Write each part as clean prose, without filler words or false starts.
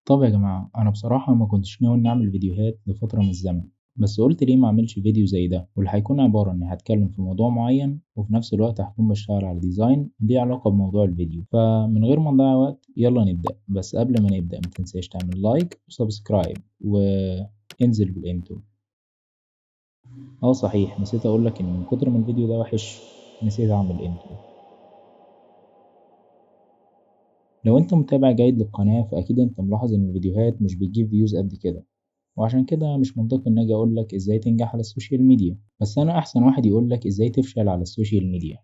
طب يا جماعة، أنا بصراحة ما كنتش ناوي إني أعمل فيديوهات لفترة من الزمن، بس قلت ليه ما أعملش فيديو زي ده، واللي هيكون عبارة إني هتكلم في موضوع معين وفي نفس الوقت هكون بشتغل على design ليه علاقة بموضوع الفيديو. فمن غير ما نضيع وقت يلا نبدأ. بس قبل ما نبدأ ما تنساش تعمل like و subscribe وانزل بال intro. صحيح نسيت أقولك إن من كتر ما الفيديو ده وحش نسيت أعمل intro. لو انت متابع جيد للقناة فأكيد انت ملاحظ ان الفيديوهات مش بتجيب views قد كده، وعشان كده مش منطقي ان اجي اقولك ازاي تنجح على ال social media، بس انا احسن واحد يقولك ازاي تفشل على ال social media.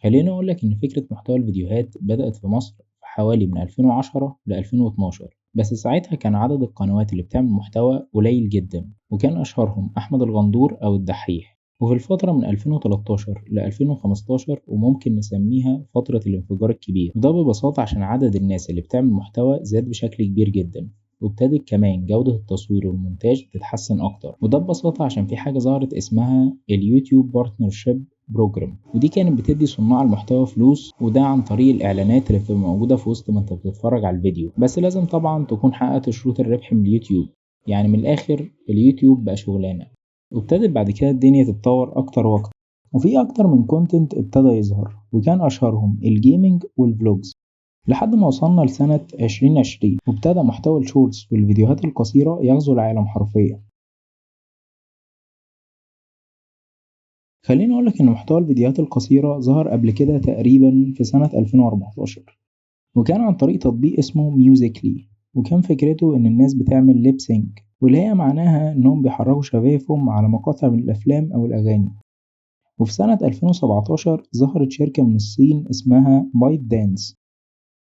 خليني اقولك ان فكرة محتوى الفيديوهات بدأت في مصر في حوالي من 2010 ل 2012، بس ساعتها كان عدد القنوات اللي بتعمل محتوى قليل جدا، وكان اشهرهم احمد الغندور او الدحيح. وفي الفترة من 2013 ل 2015 وممكن نسميها فترة الانفجار الكبير، وده ببساطة عشان عدد الناس اللي بتعمل محتوى زاد بشكل كبير جدا، وابتدت كمان جودة التصوير والمونتاج تتحسن أكتر. وده ببساطة عشان في حاجة ظهرت اسمها ال YouTube Partnership Program، ودي كانت بتدي صناع المحتوى فلوس، وده عن طريق الإعلانات اللي بتبقى موجودة في وسط ما انت بتتفرج على الفيديو، بس لازم طبعا تكون حققت شروط الربح من اليوتيوب. يعني من الآخر اليوتيوب بقى شغلانة. وابتدت بعد كده الدنيا تتطور أكتر وأكتر، وفي أكتر من content ابتدى يظهر، وكان أشهرهم ال gaming وال vlogs، لحد ما وصلنا لسنة 2020 وابتدى محتوى ال shorts والفيديوهات القصيرة يغزو العالم حرفيا. خليني أقولك إن محتوى الفيديوهات القصيرة ظهر قبل كده تقريبا في سنة 2014، وكان عن طريق تطبيق اسمه Musical.ly، وكان فكرته إن الناس بتعمل lip sync، واللي هي معناها إنهم بيحركوا شفايفهم على مقاطع من الأفلام أو الأغاني. وفي سنة 2017 ظهرت شركة من الصين اسمها ByteDance،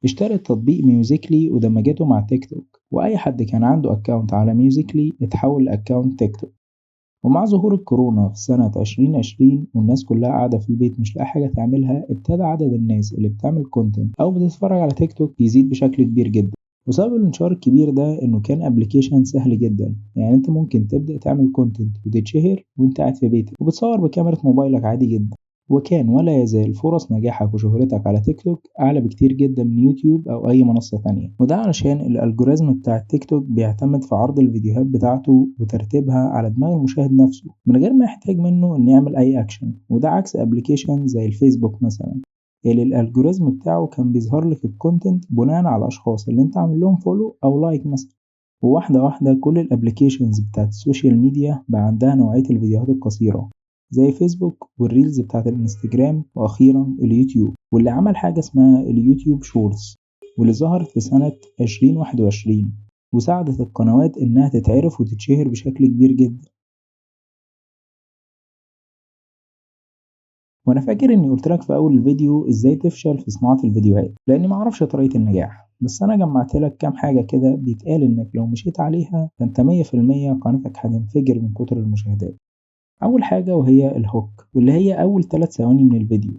اشترت تطبيق Musical.ly ودمجته مع تيك توك، وأي حد كان عنده account على Musical.ly اتحول ل account تيك توك. ومع ظهور الكورونا في سنة 2020 والناس كلها قاعدة في البيت مش لاقي حاجة تعملها، ابتدى عدد الناس اللي بتعمل content أو بتتفرج على تيك توك يزيد بشكل كبير جدا. وسبب الانتشار الكبير ده انه كان application سهل جدا، يعني انت ممكن تبدأ تعمل content وتتشهر وانت قاعد في بيتك وبتصور بكاميرا موبايلك عادي جدا. وكان ولا يزال فرص نجاحك وشهرتك على تيك توك اعلى بكتير جدا من يوتيوب او اي منصة تانية، وده علشان ال algorithm بتاع التيك توك بيعتمد في عرض الفيديوهات بتاعته وترتيبها على دماغ المشاهد نفسه من غير ما يحتاج منه انه يعمل اي اكشن، وده عكس application زي الفيسبوك مثلا اللي ال algorithm بتاعه كان بيظهر لك ال content بناء على الاشخاص اللي انت عامل لهم follow او like مثلا. وواحده واحده كل ال applications بتاعت ال social media بقى عندها نوعيه الفيديوهات القصيره زي فيسبوك وال reels بتاعت الانستجرام واخيرا اليوتيوب، واللي عمل حاجه اسمها ال YouTube Shorts واللي ظهرت في سنه 2021 وساعدت القنوات انها تتعرف وتتشهر بشكل كبير جدا. وانا فاكر اني قلت لك في اول الفيديو ازاي تفشل في صناعة الفيديوهات لاني معرفش طريقة النجاح، بس انا جمعت لك كام حاجة كده بيتقال انك لو مشيت عليها فانت 100% قناتك هتنفجر من كتر المشاهدات. اول حاجة وهي ال hook، واللي هي اول 3 ثواني من الفيديو،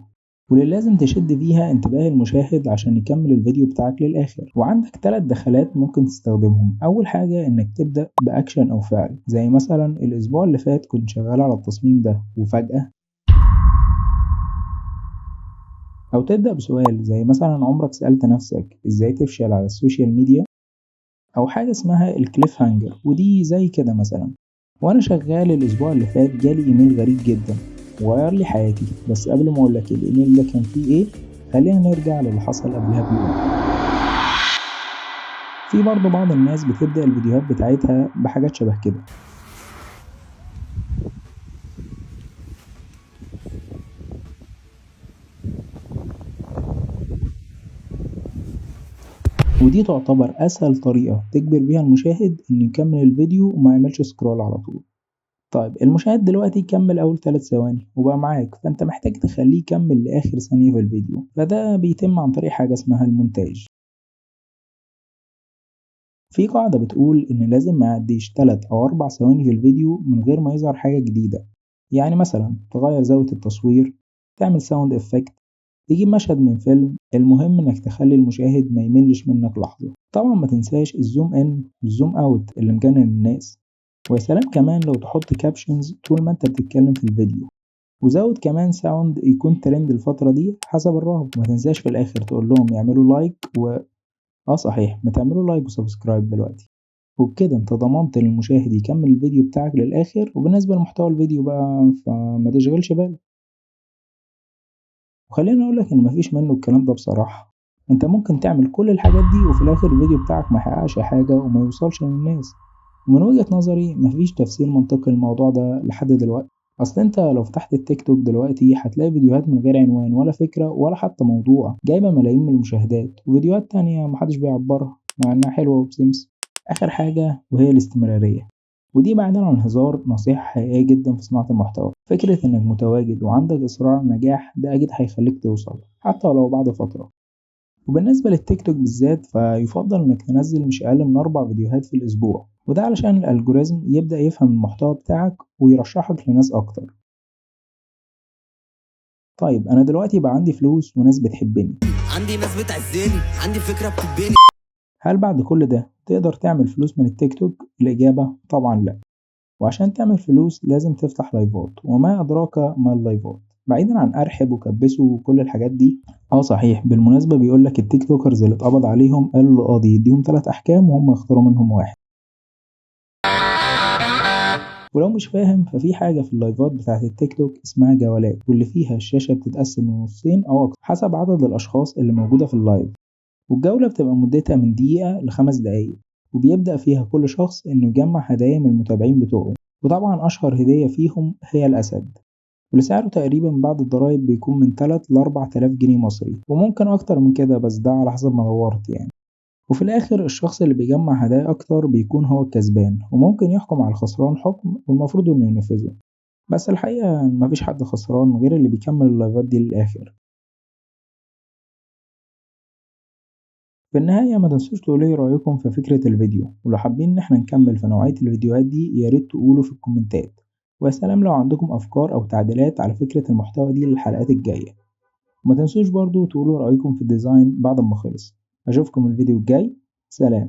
واللي لازم تشد فيها انتباه المشاهد عشان يكمل الفيديو بتاعك للاخر. وعندك 3 دخلات ممكن تستخدمهم. اول حاجة انك تبدأ باكشن او فعل، زي مثلا الاسبوع اللي فات كنت شغال على التصميم ده وفجأة، أو تبدأ بسؤال زي مثلا عمرك سألت نفسك إزاي تفشل على ال social media، أو حاجة اسمها ال cliffhanger، ودي زي كده مثلا وأنا شغال الأسبوع اللي فات جالي إيميل غريب جدا وغير لي حياتي، بس قبل ما أقولك الإيميل ده كان فيه إيه خلينا نرجع للي حصل قبلها بيوم. في برضه بعض الناس بتبدأ الفيديوهات بتاعتها بحاجات شبه كده، ودي تعتبر أسهل طريقة تجبر بيها المشاهد إنه يكمل الفيديو وما يعملش scroll على طول. طيب المشاهد دلوقتي كمل أول 3 ثواني وبقى معاك، فأنت محتاج تخليه يكمل لآخر ثانية في الفيديو، فده بيتم عن طريق حاجة اسمها المونتاج. في قاعدة بتقول إن لازم ما يعديش 3 أو 4 ثواني في الفيديو من غير ما يظهر حاجة جديدة، يعني مثلا تغير زاوية التصوير، تعمل sound effect، تجيب مشهد من فيلم، المهم انك تخلي المشاهد ما يملش منك لحظة. طبعا ما تنساش ال zoom in وال zoom out اللي مجنن الناس، ويا سلام كمان لو تحط captions طول ما انت بتتكلم في الفيديو، وزود كمان sound يكون ترند الفترة دي حسب الرغبة. وما تنساش في الاخر تقول لهم يعملوا like. صحيح، ما تعملوا like و subscribe دلوقتي. وبكده انت ضمنت للمشاهد يكمل الفيديو بتاعك للآخر. وبالنسبة لمحتوى الفيديو بقى فما تشغلش بالك. وخليني اقولك ان مفيش منه الكلام ده بصراحة. انت ممكن تعمل كل الحاجات دي وفي الاخر الفيديو بتاعك ما يحققش حاجة وما يوصلش للناس. ومن وجهة نظري مفيش تفسير منطقي للموضوع ده لحد دلوقتي. اصل انت لو فتحت التيك توك دلوقتي هتلاقي فيديوهات من غير عنوان ولا فكرة ولا حتى موضوع جايبة ملايين من المشاهدات، وفيديوهات تانية محدش بيعبرها مع انها حلوة وبسمس. اخر حاجة وهي الاستمرارية، ودي بعيدا عن الهزار نصيحة حقيقية جدا في صناعة المحتوى. فكرة انك متواجد وعندك اصرار على النجاح ده اكيد هيخليك توصل حتى ولو بعد فترة. وبالنسبة للتيك توك بالذات فيفضل انك تنزل مش اقل من 4 فيديوهات في الاسبوع، وده علشان ال algorithm يبدأ يفهم المحتوى بتاعك ويرشحك لناس اكتر. طيب انا دلوقتي بقى عندي فلوس وناس بتحبني، عندي ناس بتعزني، عندي فكرة بتبني. هل بعد كل ده تقدر تعمل فلوس من التيك توك؟ الإجابة طبعا لا. وعشان تعمل فلوس لازم تفتح لايفات، وما أدراك ما اللايفات، بعيدا عن أرحب وكبسه وكل الحاجات دي. صحيح، بالمناسبة بيقولك ال TikTokers اللي اتقبض عليهم قالوا للقاضي يديهم 3 أحكام وهم يختاروا منهم واحد. ولو مش فاهم ففي حاجة في اللايفات بتاعت التيك توك اسمها جولات، واللي فيها الشاشة بتتقسم لنصين أو أكتر حسب عدد الأشخاص اللي موجودة في ال live، والجولة بتبقى مدتها من دقيقة ل5 دقايق، وبيبدأ فيها كل شخص إنه يجمع هدايا من المتابعين بتوعه. وطبعا أشهر هدية فيهم هي الأسد، واللي سعره تقريبا بعد الضرايب بيكون من 3 ل 4000 جنيه مصري، وممكن أكتر من كده بس ده على حسب ما دورت يعني. وفي الآخر الشخص اللي بيجمع هدايا أكتر بيكون هو الكسبان، وممكن يحكم على الخسران حكم والمفروض إنه ينفذه، بس الحقيقة مفيش حد خسران غير اللي بيكمل اللايفات دي للآخر. في النهاية ما تنسوش تقولوا لي رأيكم في فكرة الفيديو، ولو حابين إن احنا نكمل في نوعية الفيديوهات دي يا ريت تقولوا في الكومنتات، ويا سلام لو عندكم أفكار أو تعديلات على فكرة المحتوى دي للحلقات الجاية. وما تنسوش برضو تقولوا رأيكم في ال design بعد ما خلص. أشوفكم الفيديو الجاي، سلام.